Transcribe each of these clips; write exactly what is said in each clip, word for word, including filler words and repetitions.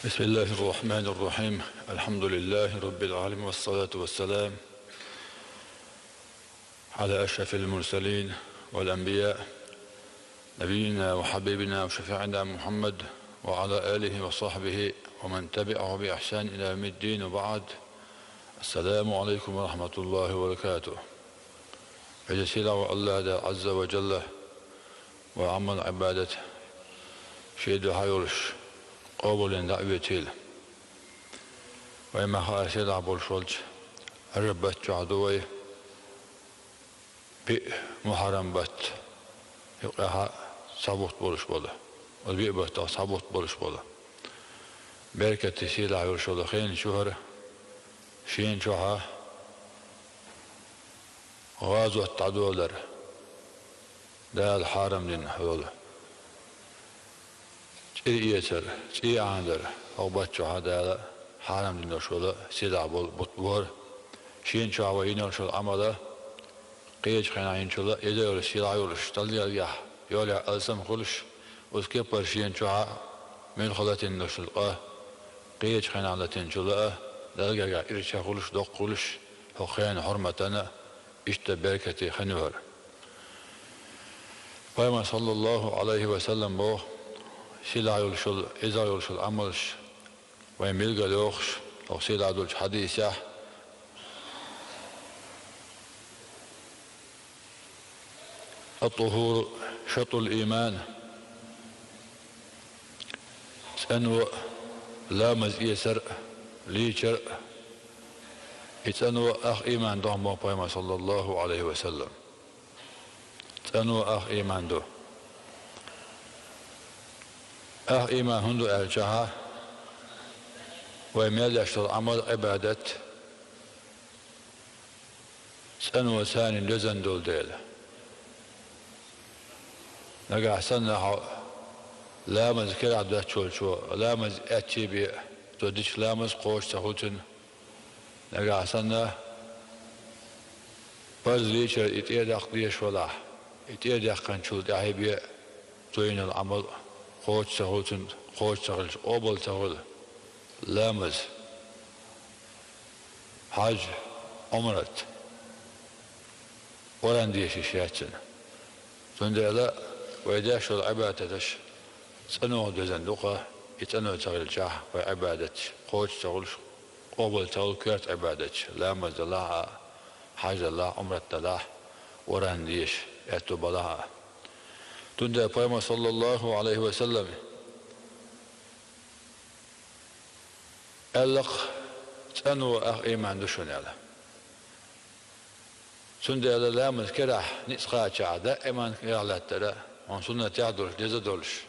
بسم الله الرحمن الرحيم. الحمد لله رب العالمين، والصلاة والسلام على أشرف المرسلين والأنبياء، نبينا وحبيبنا وشفيعنا محمد، وعلى آله وصحبه ومن تبعه بإحسان إلى يوم الدين، وبعد. السلام عليكم ورحمة الله وبركاته. Веза-сийлахь волчу АллахӀ Дала Ӏазза ва Жалла вай Ӏамал-Ӏибадат шен дуьхьа йолуш, къобалйина дӀа а оьцийла. Вай ма-хаъара, сийлахь болуш волчу Ражаб баттахь ду вай, биъ Мухьаррам баттахь, юкъахь цхьа бутт болуш болу, оцу биъ баттах цхьа бутт болуш болу беркате, сийлахь йолуш йолу хенаш ю хӀара, шена чохь гӀазот дӀадолор, Дала хьарам дина йолу чӀир эцар, цӀий Ӏанадар, хӀокху баттахь Дала хьарам дина йолуш йолу сийлахь болу бутт бу хӀара. Шена чохь вай йина йолуш йолу Ӏамал, кхечу хенахь йинчул а, эзар йолуш, сийлахь йолуш, Далла гергахь йолехь алсам хуьлуш, оцу кепара шена чохь муьлхха латийна йолуш йолу къа кхечу хенахь латийначул а Далла гергахь ирча хуьлуш, доккха хуьлуш, хӀокху хенан хьурматана иштта беркате хин ю хӀара. Пайхамар, саллаллаху Ӏалайхи ва саллам, боху, сийлахь йолуш йолу, эзар йолуш йолу Ӏамалш вайн билгалйохуш, хӀокху сийлахь долчу хьадисехь: «Ат-тухуру шатрул иман». ЦӀано а, ламаз эцар а, лийчар а, и цӀано а ах ийман ду, боху Пайхамар, саллаллаху Ӏалайхи ва саллам. ЦӀано а ах ийман ду. Ах ийман хӀун ду аьлчахьа, вай мел деш долу Ӏамал-Ӏибадат цӀано царна доьзна долу дела. Нагахь санна хьо ламаз карахь доцучо ламаз аьтту бен, цо дечу ламаз кхочуш ца хуьлу цуьнан. Нагахь санна парз лийчар и тӀе а даккха дезаш валахь, и тӀе а даьккхинчул тӀаьхьа бен, цо йина йолу Ӏамал кхочуш ца хуьлу цуьнан, кхочуш ца хилча, къобал ца хуьлу ламаз, хьаж, Ӏумрат, Къуръан деша йиш яц цуьнан. Цундела вай деш долу Ӏибадаташ цӀано доьзна ду-кх, и цӀано ца хилчахь, вай Ӏибадаташ кхочуш ца хуьлуш, къобал ца хуьлу коьрта Ӏибадаташ, ламаз делахь а, хьаж делахь, Ӏумрат делахь, Къуръан деша аьтто балахь а. Цундела Пайхамар, саллаллаху Ӏалайхи ва саллам, аьлла-кх: «ЦӀано а ах ийман ду шуна», – аьлла. Цундела ламаз карахь ницкъ кхачахь даиман карахь латтара, хьуна суннатехь долуш, деза долуш,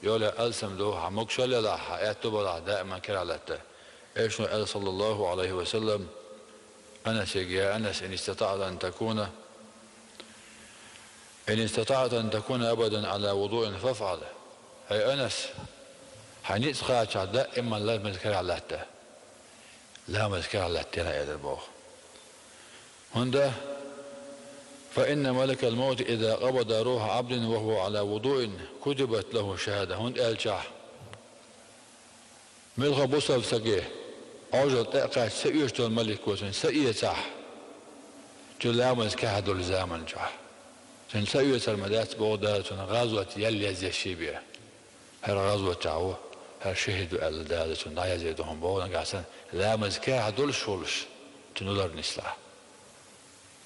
йолехь алсам ду, хьан могушалла елахь, хьан аьтто балахь даиман карахь латтара. Элчано аьлла, саллаллаху Ӏалайхи ва саллам, Анасига: «Я Анас, ин истатаӀта ан такуна, ин истатаӀта ан такуна абадан Ӏала вудуин, фафӀал». ХӀай Анас, хьан ницкъ кхачахь даиман ламаз карахь латта, ламаз карахь латтийла, элира боху. ХӀунда: «Фа инна малакал маути иза къабада рухьа Ӏабдин ва хӀува Ӏала вудуин, кутибат лахӀу шахӀада». ХӀунда аьлчахь, муьлхха бусалба стаге Ӏожалла тӀе а кхаьчча, са оьшуш долу малик ву цуьнан са эцахь, цуьнан ламаз карахь долу заман чохь. Цуьнан са оьцур ма дац, боху Дала, цунна гӀазот ял язъеш ши бен. ХӀара гӀазот чохь ву, хӀара шахӀид ву аьлла, Дала цунна дӀаязъе ду хӀума, боху, нагахь санна ламаз карахь долуш волуш, цуьнан лар нислахь.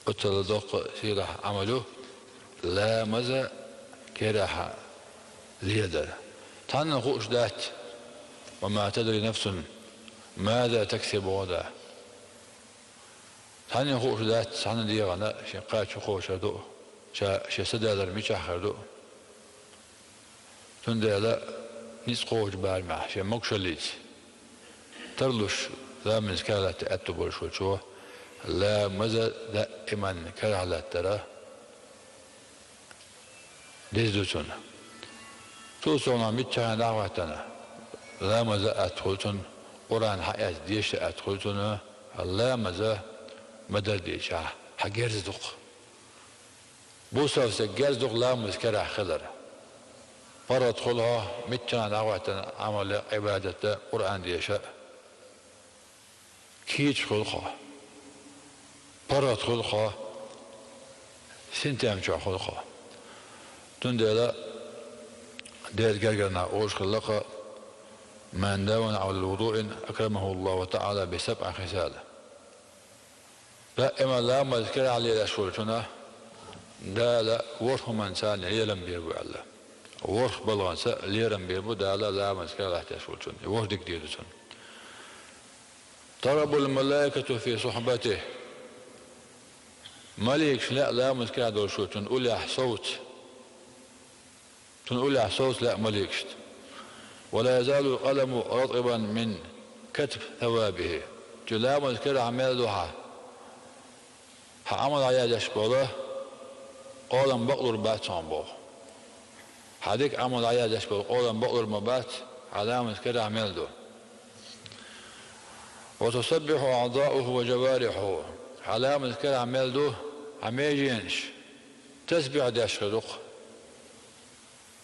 Оццул доккха сийлахь Ӏамал ю ламаз карахь леладар. Цхьанна хууш дац: «Ва ма тадри нафсун маза таксибу гӀадан». Цхьанна хууш дац, цхьана дегӀана шен кхача хӀун кхочур ду, ша шен са далар мичахь хир ду. Цундела ницкъ кхочу барамехь шен могушаллица тарлуш, ламаз карахь латта аьтто болуш волчо ламаз даиман карахь латтара деза ду цунна. Цул совнаха миччахьа нах а хӀоьттина, ламаз а атта хуьлу цунна, Къуръан хьаэца деша а атта хуьлу цунна, ламаз ма-дарра дийцича, хьан герз ду-кх. Бусалба стеган герз ду-кх ламаз карахь хилар. ПаргӀат хуьлу хьо миччанхьа дӀахӀоьттина Ӏамал а, Ӏибадат а, Къуръан деша а. Кийча хуьлу хьо. ПаргӀат хуьлу хьо. Синтем чохь хуьлу хьо. Цундела Делан гергара нах олуш хилла-кх: «Ман давама Ӏалал вудуи акрамаху Аллаху таӀала би сабӀи хисал». Даима ламаз карахь лелаш волчунна Дала ворхӀ хӀуманца лерам бийр бу аьлла. ВорхӀ балханца лерам бийр бу Дала ламаз карахь латтош волчунна. И ворхӀ дика дийр ду цунна. Тарабул малаикату фи сухбатихи. Маликаш лаьа ламаз карахь долуш волчун уллехь совца. Цунна уллехь совца лаьа маликашна. «Ва ла язалул къаламу ратӀибан мин катби савабихи». Цу ламаз карахь мел ду хьан, хьан Ӏамал дӀаяздеш болу къолам бакълур бац хьуна боху. Хьан дика Ӏамал дӀаяздеш болу къолам бакълур ма бац, хьан ламаз карахь мел ду. «Ва тусаббиху аъзауху ва жавариху». Хьан ламаз карахь мел ду, хьан меженаш тасбихь деш хир ду-кх.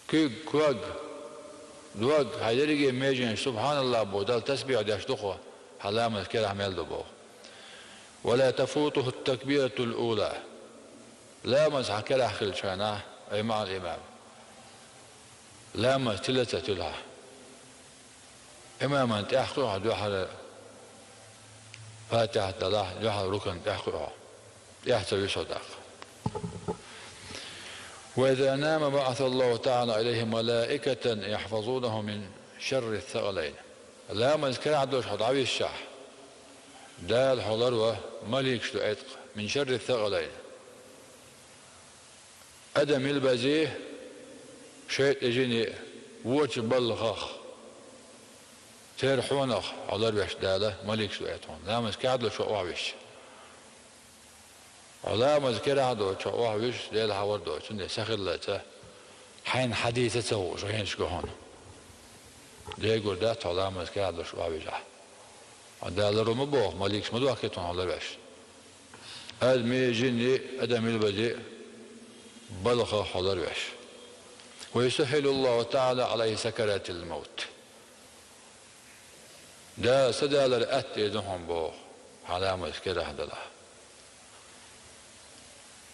Куьг, ког, дог, хьан ерриге меженаш субхьаналлахӀ бохуш Далла тасбихь деш ду хьо, хьан ламаз карахь мел ду боху. «Ва ла тафутуху такбиратул ула». Ламаз хьан карахь хилчахьана, ай маӀал имам. Ламаз тила а ца тилахь. Имаман тӀаьхьа кхуьу хьо дуьххьара, Фатихьат далахь, дуьххьара рукан тӀаьхьа кхуьу хьо. ТӀаьхьа ца висо даккха. «Ва иза нама баӀасаллаху таӀала илайхи малаикатан яхьфазунаху мин шарри сакъалайн». Ламаз карахь долуш хьо дӀависчахь, Дала хьо ларво маликаш ду эцкъа, мин шарри сакъалайн. Адам билбазе, шайтӀе, жине, вочу балхах, церан хьонах хьо ларвеш Дала маликаш ду аьлла хьуна. Ламаз карахь долуш хьо охьависча. Хьо ламаз карахь долчу хьо охьависча, Дела хьан вар доцу, цундела сахиллалца хьайна хьадийца а ца хууш, гӀенаш го хьуна. Дегур дац хьо ламаз карахь долуш охьависча. Хьан Дала ларво ма боху, маликаш ма дохкий тхуна хьо ларвеш. Адамий, жинний, адам билбазе балхах хьо ларвеш. «Ва юсаххилуллаху таӀала Ӏалайхи сакаратил мавт». Дала са далар атта ду хьуна боху, хьан ламаз карахь далахь.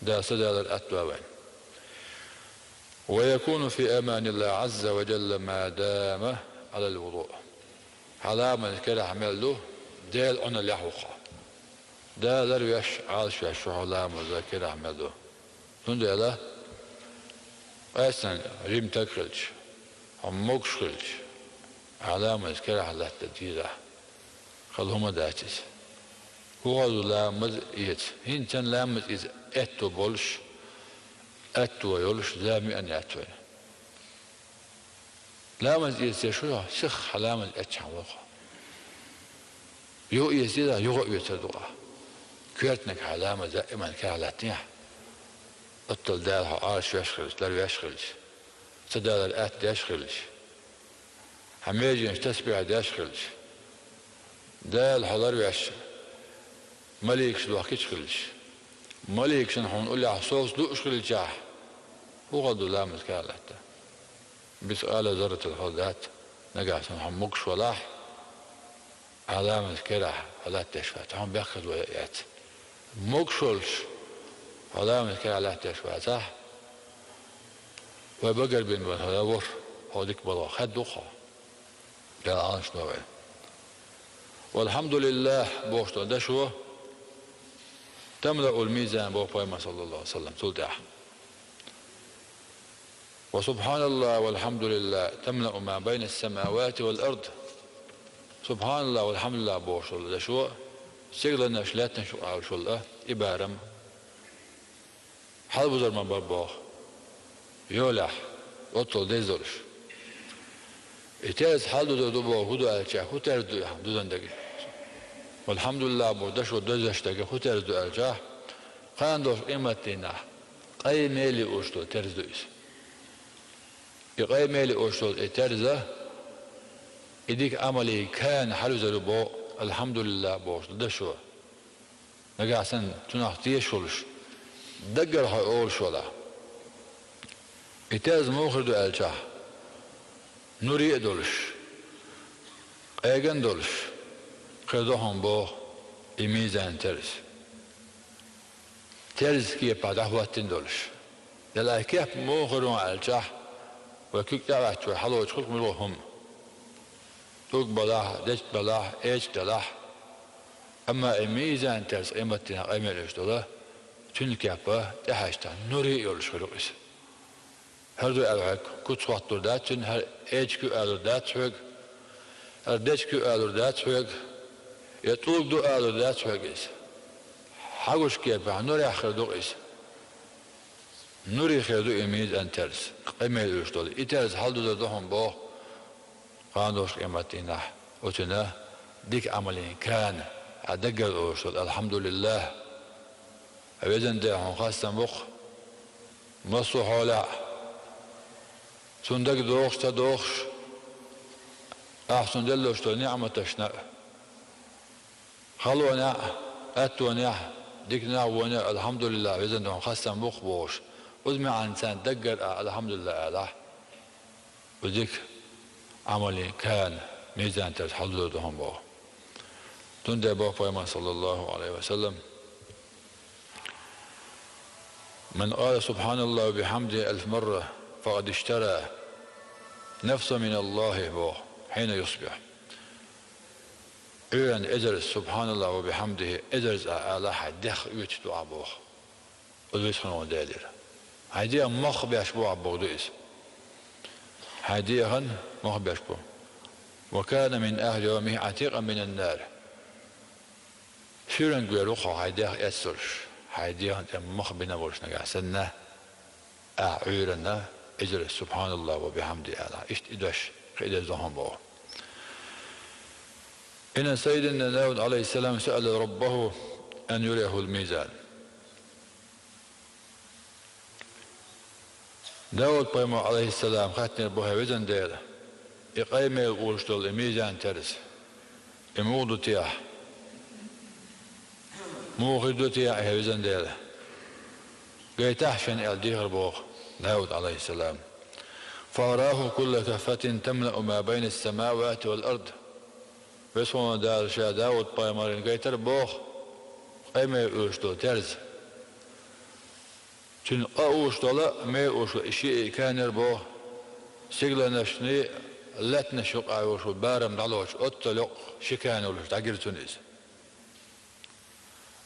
Дала са далар атта до вайн. «Ва якуну фи аманиллахи Ӏазза ва жалла ма дама Ӏалал вуду». Хьан ламаз карахь мел ду, Делан Ӏуналлехь ву хьо. Дала ларвеш, Ӏалашвеш ву хьо ламаза карахь мел ду. Цундела, къаьстина жима стаг хилча, хьо могуш хилча, ахь ламаз карахь латта дезахь, хала хӀума дац иза. ХӀун хала ду ламаз эца? ХӀинца ламаз эца аьтто болуш, аьтто йолуш зама а яц вайн. Ламаз эца шу сиха хьан ламаз эцчахьана ву хьо. Юха эца дезахь, юха а оьцур ду ахь. Коьртаниг хьан ламаз даиман карахь латтахь, оццул Дала хьо Ӏалашвеш хилча, ларвеш хилча, са далар атта деш хилча, хьан меженаш тасбихь деш хилча, Дала хьо ларвеш маликаш дохкуьйтуш хилча, маликашна хьуна уллехь совца лууш хилчахь, хӀун хала ду ламаз карахь латта? Мискъала зарратал хала дац, нагахь санна хьо могуш валахь, ахь ламаз карахь хьо латтадеш вац, хьуна бехказло яц. Могуш волуш хьо ламаз карахь латтадеш вацахь, вай багарбина ван хӀара ворхӀ хьо дика балхах хадду хьо. Дала Ӏалашдойла вай. «Валхьамдулиллахь» бохуш долу дашо «тамлаул мизан» боху Пайхамара, саллаллаху Ӏалайхи ва саллам, цул тӀаьхьа. «Ва субхьаналлахь, валхьамдулиллахь, тамлаъу ма байна ас-самавати вал ард». «Субхьаналлахь, валхьамдулиллахь» бохуш долу дашо стигланаш, лаьттанаш юкъа йолуш йолу и барам хьалабузар ма бара боху. Йолехь, оццул деза долуш. И терза хьаладузур ду боху хӀун ду аьлча, хӀун терза ду и дузан дерг? «Валхьамдулиллахь» боху дашо дозуш дерг хӀун терза ду аьлча, кхана долуш къематдийнахь къай мел юуш долу терза ду иза. И къай мел юуш долу и терза, и дика Ӏамале кхана хьалавизар ву боху «Алхьамдулиллахь» бохуш долу дашо. Нагахь санна цунах тешаш волуш, даггара хьо олуш валахь. И терза муха хир ду аьлчахь, Нуре а долуш, къеган долуш хир ду хьуна боху и мизан терз. Терза кепахь дӀахӀоттина долуш. Делахь кеп муха хир ву аьлчахь, вай куьг тӀе а гӀаьттича, вай хьалочу хуьлу муьлхха хӀума. ТӀулг балахь, дечиг балахь, эчиг далахь. Амма и мизан терз къематдийнахь къемел уьш долу, цуьнан кеп тӀехьаьжча, нуре а йолуш хир ю иза. ХӀара ду аьлла хьоьга, куц хӀоттур дац цуьнан, хӀара эчиг ю алур дац хьоьга, хӀара дечиг ю алур дац хьоьга, я тӀулг ду алур дац хьоьга иза. Хьагуш кепахь нурех хир ду иза. Нуре хир ду и мизан терз, къемел уьш долу. И терз хьалдузур ду хьуна боху, кхана долуш къематдийнахь, оцуьнан дика Ӏамалийн кана, хьан даггара долуш долу, алхьамдулиллахӀ. Везан Дела, хьуна хастам бу-кх массо а хьолехь а, цунна дагадогӀуш а, ца догӀуш а, ахь цунна деллалуш долу ниӀматашна а, халонехь а, аттонехь а, диканехь а, вонехь а, алхьамдулиллахӀ, везан Дела, хьуна хастам бу-кх бохуш, оцу маьӀнехь царна даггара ахь алхьамдулиллахӀ алахь, оцу дика Ӏамалийн кана, мизан терз хьалдузур ду хьуна боху. Цундела боху пайхамара, саллаллахӀу Ӏалайхи ва саллам: «من قال سبحان الله وبحمده ألف مرة فقد اشترى نفسا من الله», боху, «حين يصبح». Ӏуьйранна эзарза «СубхьаналлахӀи ва бихьамдихӀи», эзарза а ала, хьайн дегӀ оьцуш ду ахь боху. Оцу висхьуна Дела дира. Хьайн дегӀан мах беш бу ахь боху ду иза. Хьайн дегӀан мах беш бу. «وكان من آخر يومه عتيقا من النار». Суьйранга вер ву хьо хьайн дегӀ эцалуш, хьайн дегӀан тӀе мах бина волуш нагахь санна, ахь Ӏуьйранна эзарза «СубхьаналлахӀи ва бихьамдихӀи» ала. Иштта и дош кхин а деза ду хьуна боху. إن سيدنا داود عليه السلام سأل ربه أن يريه الميزان. Дауд-пайхамар, Ӏалайхиссалам, хаьттинарг бу: «ХӀай везан Дела, и къемел уьш долу и мизан терз, и муха ду техьа? Муха хир ду техьа, хӀай везан Дела? Гайтахьа шена», — аьлла дехар боху Дауд, Ӏалайхиссалам. «فأراه كل كفة تملأ ما بين السماوات والأرض». Веза хьуна Дала ша Дауд-пайхамарна гайтар боху къемел уьш долу терз. Цуьнан къа уьш долу, мел уьш долу и шиъ а кана яра боху, стигланашний, лаьттанаш юкъахь йолуш барам дӀалоцуш, оццул йоккха ши кана йолуш дӀагира цунна иза.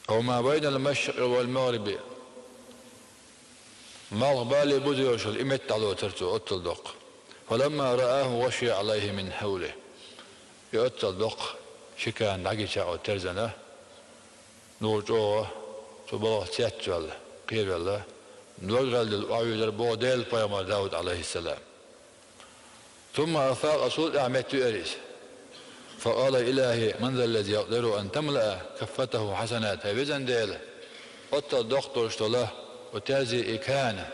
«أو ما بين المشرق والمغرب». Малхбале буза йолуш йолу и меттан дӀалоцура цо оццул доккха. «فلما رآه غشي عليه من هوله». И оццул доккха ши кана дӀагича оцу терзана, нур чӀогӀа цу балхах цецваьлла, кхеваьлла, нур гӀелделла охьавуьйзура боху Делан пайхамар Дауд, Ӏалайхиссалам. «ثم أفاق», цул тӀаьхьа меттавеара иза. «فقال: إلهي، من ذا الذي يقدر أن تملأ كفته حسنات». ХӀай везан Дела, оццул доккха долуш долу оцу терзе и кана,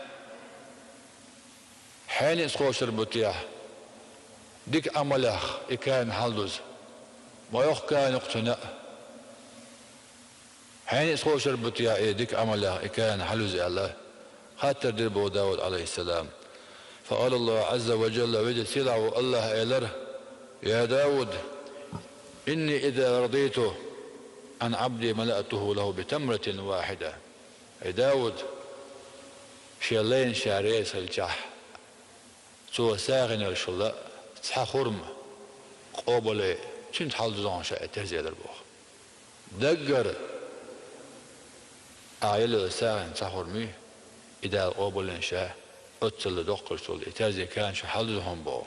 хьенех кхочур бу техьа, дика Ӏамалех и кана хьалдуза? Ма йоккха кана ю-кх цуьнан а. Хьенех кхочур бу техьа и дика Ӏамалех и кана хьалуза аьлла, хаттар дира боху Дауд, Ӏалайхиссалам. «فقال الله عز وجل», Веза-Сийлахь волу АллахӀа элира: «يا داود، إني إذا رضيت عن عبدي ملأته له بتمرة واحدة». «ХӀай Дауд, шен лайна ша реза хилчахь, цо сагӀина йолуш йолу цхьа хурма къобалйина, цуьнца хьалдуза хьуна ша и терзе», — элира боху. Даггара ахь елла йолу сагӀина цхьа хурма, и Дала къобалйина ша, оццул доккхалуш долу и терзе кана ша хьалдуза хьуна боху.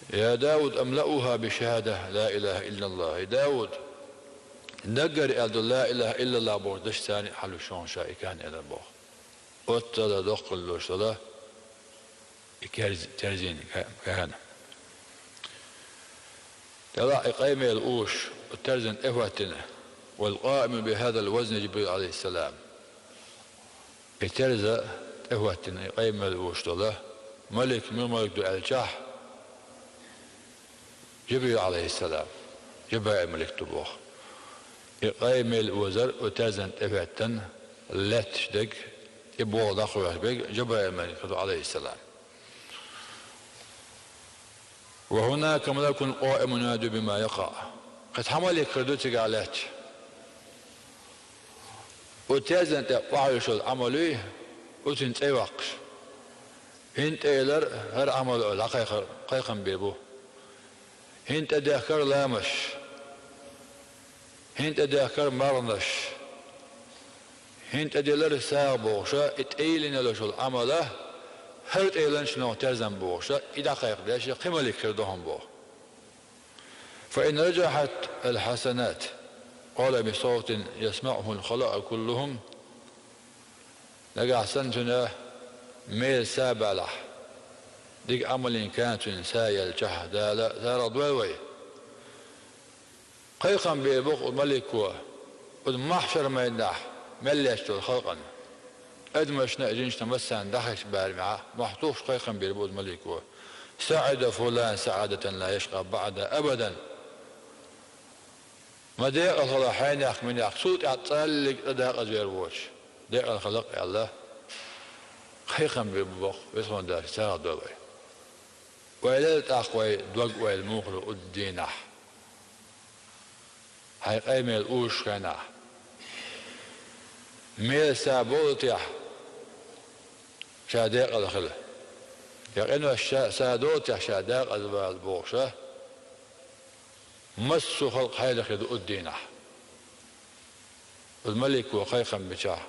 «يا داود، أملأها بشهادة لا إله إلا الله». «ХӀай Дауд, даггара аьлла долу ла илахӀа иллаллахӀ бохучу дашца а хьалуьйш хьуна ша и кана», — элира боху. Оццул доккхалуш долу и керз-, терзин ка-, кана. Делахь и къемел уьш терзан тӀе хӀоьттина, «والقائم بهذا الوزن جبريل عليه السلام». И терза тӀе хӀоьттина и къемел уьш долу малик муьлха малик ду аьлчахь, Жибрил, Ӏалайхиссалам, Жабраил малик ду боху. И къемел озар оцу терзан тӀе хӀоьттина, лаьтташ дерг, и болх дӀакхоьхьуш берг Жабраил малик ду, Ӏалайхиссалам. وهناك ملك قائم ينادي بما يقع. Кхы цхьа малик хир ду цигахь лаьтташ. Оцу терзан тӀе охьайолуш йолу Ӏамал юй, оцуьнан цӀе йоккхуш. ХӀинца тӀейлар хӀара Ӏамал олий дӀакхайкхар, кхайкхам бийр бу. ХӀинца тӀедехкар ламазаш. ХӀинца тӀедехкар марханаш. ХӀинца тӀедиллар сагӀа бохуша, и тӀейиллина йолуш йолу Ӏамал, хӀара тӀейланчу нохча терзам бохуша, и дӀакхайкхадеш, кхин малик хир ду хьуна боху. فإن رجحت الحسنات قال بصوت يسمعه الخلائق كلهم. Нагахь санна цуьнан мел са а балахь, дика Ӏамалан кан цуьнан са елчахь, Дала царах дойла вай. Кхайкхам бийр бу-кх малико, оцу махьшар-майданахь мел лечу долу халкъана. Адамашна а, жинашна а массарна дӀахезачу барамехь, мохь тухуш кхайкхам бийр бу оцу малико: سعد فلان سعادة لا يشقى بعدها أبدا. Ма декъала хила хьенех-минех, цул тӀаьхьа цкъа а декъаза вер воцуш, декъала хила-кх аьлла, кхайкхам бийр бу боху, везачу Дала царах дойла вай. Ойла ел тӀаккха вай дог-ойла муха ду оцу дийнахь? Хьайн къамел узучу хенахь, мел са болу техь ша декъала хила? Я къинош ша, са долу техь ша декъаза вала бохуша, массо а халкъ хьайда хир ду оцу дийнахь. Оцу малико кхайкхам бичахь,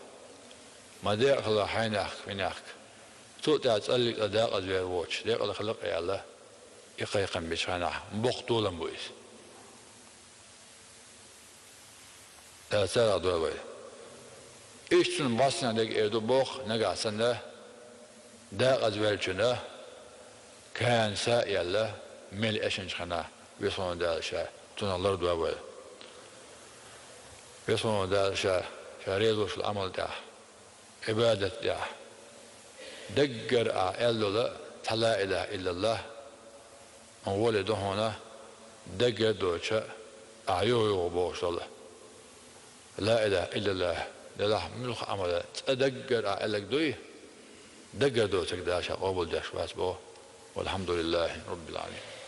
ма декъала хила хьенех-минех, цул тӀаьхьа цкъа а декъаза вер воцуш, декъала хила-кх аьлла, и кхайкхам бичу хенахь, боккха толам бу иза. Дала царах дойла вай. Иштта цунна бӀаьсте дерг эр ду боху, нагахь санна декъаза веллачунна кан са а елла, мел эшначу хенахь, везачу Дала ша цунах лардойла вай. Везачу Дала ша, ша реза волуш Ӏамал тӀехь, Ӏибадат тӀехь даггара ахь аьлла долу цхьа ла илаха иллаллах, хьуна воле ду хьуна, даггара доцуша ахь юха-юха бохуш долу: ла илаха иллаллах, делахь муьлхха Ӏамал цкъа даггара ахь аьлларг дуй, даггара доцург Дала ша къобалдеш вац боху. Валхьамдулиллахи Раббил Ӏаламин.